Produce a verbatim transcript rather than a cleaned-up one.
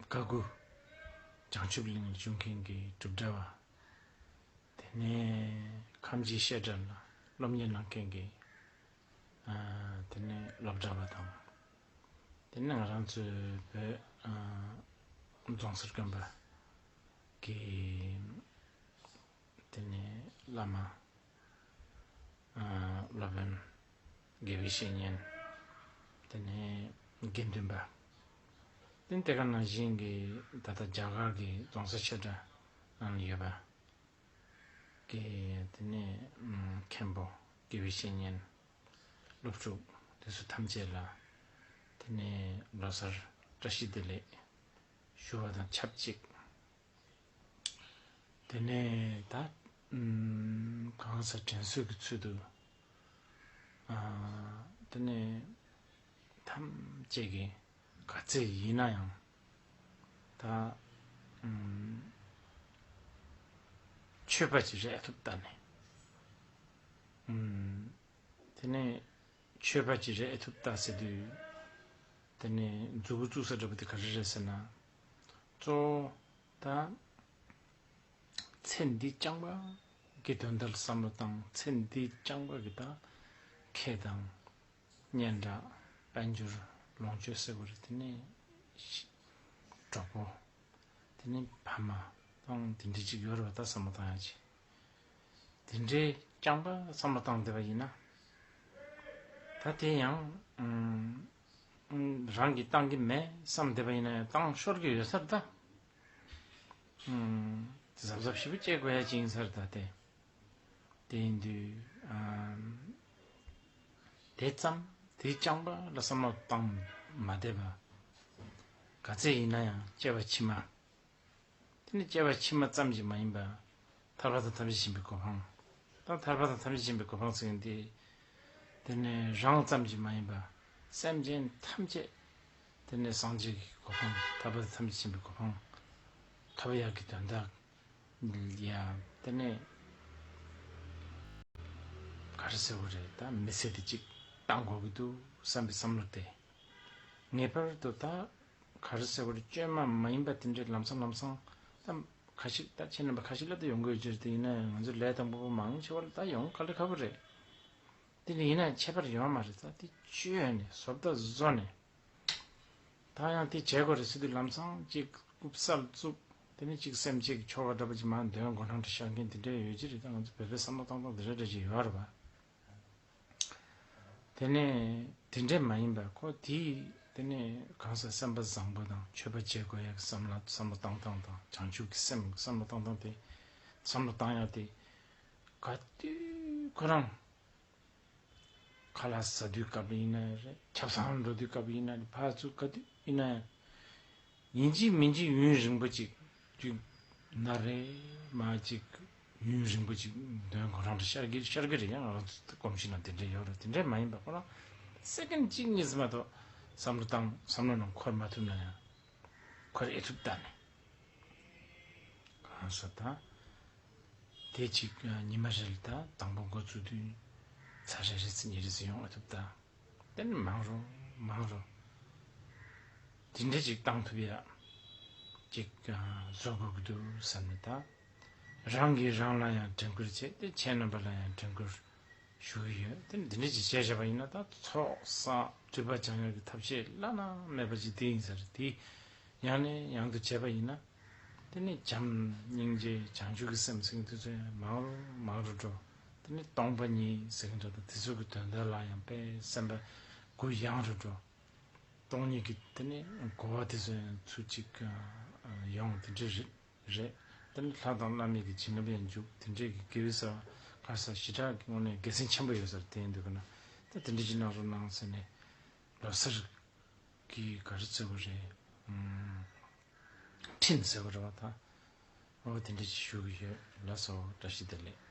བཀའ་བསྒོ། བྱང་ཆུབ་གླིང་ལ་བཞུགས་མཁན་གྱི་སྒྲུབ་གྲྭ་བ། དེ་ནས་ཁམས་ཀྱི་བཤད་གྲྭ་ལ་སློབ་གཉེར་གནང་མཁན་གྱི། ཨ་དེ་ནས་སློབ་གྲྭ་བ་དང་། དེ་ནས་ང་རང་ཚོའི་བོད་ཨ་རྫོང་སར་དགོན་པ་གི། དེ་ནས་བླ་མ། ཨ་སློབ་དཔོན། དགེ་བའི་བཤེས་གཉེན། དེ་ནས་དགེ་འདུན་པ། དེ་ནས་དེ་ག་ནང་བཞིན་གྱི་ད་ལྟ་རྒྱ་གར་གྱི་རྫོང་སར་བཤད་གྲྭ་ནང་ལ་ཡོད་པ་གི། དེ་ནས་ཨ་མཁན་པོ། དགེ་བའི་བཤེས་གཉེན། སློབ་ཕྲུག་དེ་ཚོ་ཐམས་ཅད་ལ། དེ་ནས་ལོ་གསར་བཀྲ་ཤིས་བདེ་ལེགས་ཞུ་བ་དང་ཆབས་ཅིག་དེ་ནས་ད་ཨམ་གང་ཟག་དྲན་གསོའི་གི་ཚུལ་དུ། ཨ་དེ་ནས་ཐམས་ཅད་ཀྱིས་ག་ཚད་ཡིན་ན་ཡང་ད་ཨམ་མཆོད་པ་ཅིག་རེ་ཐུབ་ལྟ་ནས། ཨམ་དེ་ནས་མཆོད་པ་ཅིག་རེ་ཐུབ་ལྟ་ཟེར་དུས། དེ་ནས་མཛུབ་གུ་བཙུགས་ས་འདྲ་པོ་དེ་ག་རེ་རེད་ཟེར་ན། གཙོ་བོ་ད་ཚེ་འདི་རྐྱང་པ་གི་དོན་དག་ལ་བསམ་བློ་བཏང་། ཚེ་འདི་རྐྱང་པ་གི་ད་ཁེ་དང་། སྙན་གྲགས། དཔལ་འབྱོར། ལོངས་སྤྱོད་ཟེར་བ་རེད། དེ་ནས་གྲོགས་པོ། དེ་ནས་ཕ་མ་དང་དེ་འདྲ་ཅིག་ཡོད་རེད་པ། ད་བསམ་བློ་བཏང་ཡ་ཅིག་དེ་འདྲའི་རྐྱང་པ་བསམ་བློ་བཏང་བསྡད་པ་ཡིན་ན། ད་དེ་ཡང་ཨམ་ཨམ་རང་གིས་བཏང་གི་མེད་བསམ་བསྡད་པ་ཡིན་ན་ཡང་བཏང་ཤོར་གི་ཡོད་ས་རེད་ད། ཨམ་དེ་གཟབ་གཟབ་ཞེ་པོ་བྱེད་དགོས་ཡ་ཅིག་ཡིན་ས་རེད་ད་དེ། དེ་ཡིན་དུས་ཨམ་དེ་ཙམ་དེ་རྐྱང་པ་ལ་བསམ་བློ་བཏང་མ་བསྡད་པ། ག་ཚད་ཡིན་ན་ཡང་སྐྱེ་བ་ཕྱི་མ། དེ་ནི་སྐྱེ་བ་ཕྱི་མ་ཙམ་གྱིས་མ་ཡིན་པ། ཐར་པ་དང་ཐམས་ཅད་མཁྱེན་པའི་གོ་འཕང་། ད་ཐར་པ་དང་ཐམས་ཅད་མཁྱེན་པའི་གོ་འཕང་ཟེར་མཁན་དེ། དེ་ནི་རང་ཙམ་གྱིས་མ་ཡིན་པ། སེམས་ཅན་ཐམས་ཅད། དེ་ནི་སངས་རྒྱས་ཀྱི་གོ་འཕང་། ཐར་པ་དང་ཐམས་ཅད་མཁྱེན་པའི་གོ་འཕང་ཐོབ་ཡག་གི་དོན་དག་ཡ། དེ་ནི་ག་རེ་ཟེར་བ་རེད། ད་མི་ཚེ་འདི་གཅིག་བཏང་དགོས་ཀྱི་འདུག་བསམ་པའི་བསམ་བློ་དེ། ངེས་པར་དུ་ད་ག་རེ་ཟེར་བ་རེད། བཅོས་མ་མ་ཡིན་པ་དེ་འདྲའི་ལམ་སང་ལམ་སང་ད་ཁ་ཤས། ད་ཁྱེད་རྣམ་པ་ཁ་ཤས་ལ་ད་ཡོང་གི་ཡོད་ཀྱི་རེད། དེ་ཡིན་ན་ཡང་ང་ཚོ་ལས་དང་པོ་པོ་མང་ཆེ་བ་ལ་ད་ཡོང་དཀའ་ལས་ཁག་པོ་རེད། དེ་ནི་ཡིན་ན་ཡང་ཁྱད་པར་ཡོད་མ་རེད། ད་དེ་བཅོས་ནས་བཟོ་ལྟ་བཟོ་ནས། ད་ཡང་དེ་བྱེད་དགོས་རེད་ཟེར་དུས་ལམ་སང་གཅིག་རྐུབ་སར་བཙུགས། དེ་ནས་གཅིག་སེམས་གཅིག་ཆོ་ག་འདྲ་པོ་ཅིག་མར་འདོན་དགོས་སྣང་འདྲ་ཤར་མཁན་དེ་འདྲ་ཡོད་ཀྱི་རེད། ད་ང་ཚོ་བོད་པའི་བསམ་བློ་གཏོང་སྟངས་དེ་འདྲ་འདྲ་ཅིག་ཡོད་རེད་པ། དེ་ནས་དེ་འདྲས་མ་ཡིན་པ་ཁོ་དེ། དེ་ནས་གང་ཟག་སེམས་པ་བཟང་པོ་དང་མཆོད་པ་བྱེད་དགོས་ཡག་གི་བསམ་བློ་བསམ་བློ་བཏང་སྟངས་དང་། བྱང་ཆུབ་ཀྱི་སེམས་བསམ་བློ་བཏང་སྟངས་དེ། བསམ་བློ་བཏང་ཡག་དེ་ག་དུས་ཁོ་རང་ཁ་ལག་ཟ་དུས་སྐབས་ཡིན་ན་རེད། ཆབ་གསང་འགྲོ་དུས་སྐབས་ཡིན་ན་རེད། ཕར་ཚུར་ག་དུས་ཡིན་ན་ཡང་། ཡིན་གཅིག་མིན་གཅིག་ཡུན་རིང་པོ་ཅིག་ཅིག་ན་རེ་མ་ཅིག་ཡུན་རིང་པོ་ཅིག་འདོན་ཁོ་རང་འདྲ་ཤར་གི་ཤར་གི་རེད། ཡང་ང་རང་ཚོ་གོམས་གཤིས་ནང་དེ་འདྲ་ཡོད་རེད། དེ་འདྲ་མ་ཡིན་པ་ཁོ་རང་སེ་ཀེན་གཅིག་གཉིས་མ་གཏོགས་བསམ་བློ་བཏང་། བསམ་བློ་ནང་འཁོར་མ་ཐུབ་ན་ཡང་འཁོར་ཨེ་ཐུབ་ལྟ་ནས། གང་ཟག་ད་དེ་གཅིག་ཉི་མ་རེ་ལ་ད་དང་པོ་འགོ་བཙུགས་དུས་ཚར་རེ་རེ་ཙམ་ཉིན་རེ་ཙམ་ཡོང་ཨེ་ཐུབ་ལྟ། དེ་ནི་མང་རུ་མང་རུ་དེ་འདྲ་ཅིག་བཏང་ཐུབ་ཡ་ཅིག་བཟོ་དགོས་ཀྱི་འདུག་བསམ་ནས། ད་རང་གིས་རང་ལ་ཡང་དྲན་སྐུལ་བྱས་ཏེ་ཁྱེད་རྣམ་པ་ལ་ཡང་དྲན་སྐུལ་ཞུ་གི་ཡོད། དེ་ནི་འདི་འདྲ་ཅིག་བྱས་བཞག་པ་ཡིན་ན་ད་ཚོགས་བསགས་སྒྲིབ་པ་སྦྱང་ཡག་གི་ཐབས་ཤེས་བླ་ན་མེད་པ་ཅིག་དེ་ཡིན་ས་རེད། དེ་ཡང་ནས་ཡང་དུ་བྱས་པ་ཡིན་ན། དེ་ནས་བྱམས་སྙིང་རྗེ་བྱང་ཆུབ་ཀྱི་སེམས་ཟེར་མཁན་དེ་ཚོ་ཡང་མང་རུ་མང་རུ་འགྲོ། དེ་ནས་སྟོང་པ་ཉིད་ཟེར་མཁན་འདྲ་དང་དེ་ཚོ་གི་དོན་དག་ལ་ཡང་དཔེ་སེམས་པ་གུ་ཡངས་རུ་འགྲོ། སྟོང་ཉིད་ཀྱི་དེ་ནས་གོ་བ་དེ་ཚོ་ཡང་ཚུར་གཅིག་ཡོང་། དེ་འདྲ་རེད། རེད། དེ་ནས་ལྷ་དང་བླ་མའི་གི་བྱིན་རླབས་ཡང་འཇུག། དེ་འདྲའི་གི་དགེ་བའི་ས་ག་ས་ཞེ་དྲག་གི་ངོས་ནས་དགེ་མཚན་ཆེན་པོ་ཡོད་ས་རེད། དེ་ཡིན་དུས་ཀ་ན་ད་དེ་འདྲ་ཅིག་གནང་རོགས་གནང་ཟེར་ནས་ལོ་གསར་གྱི་ག་རེ་ཟེར་དགོས་རེད། ཨམ། འཕྲིན་ཟེར་དགོས་རེད་པ་ད། འོ་དེ་འདྲ་ཅིག་ཞུ་གི་ཡོད། ལགས་སོ། བཀྲ་ཤིས་བདེ་ལེགས།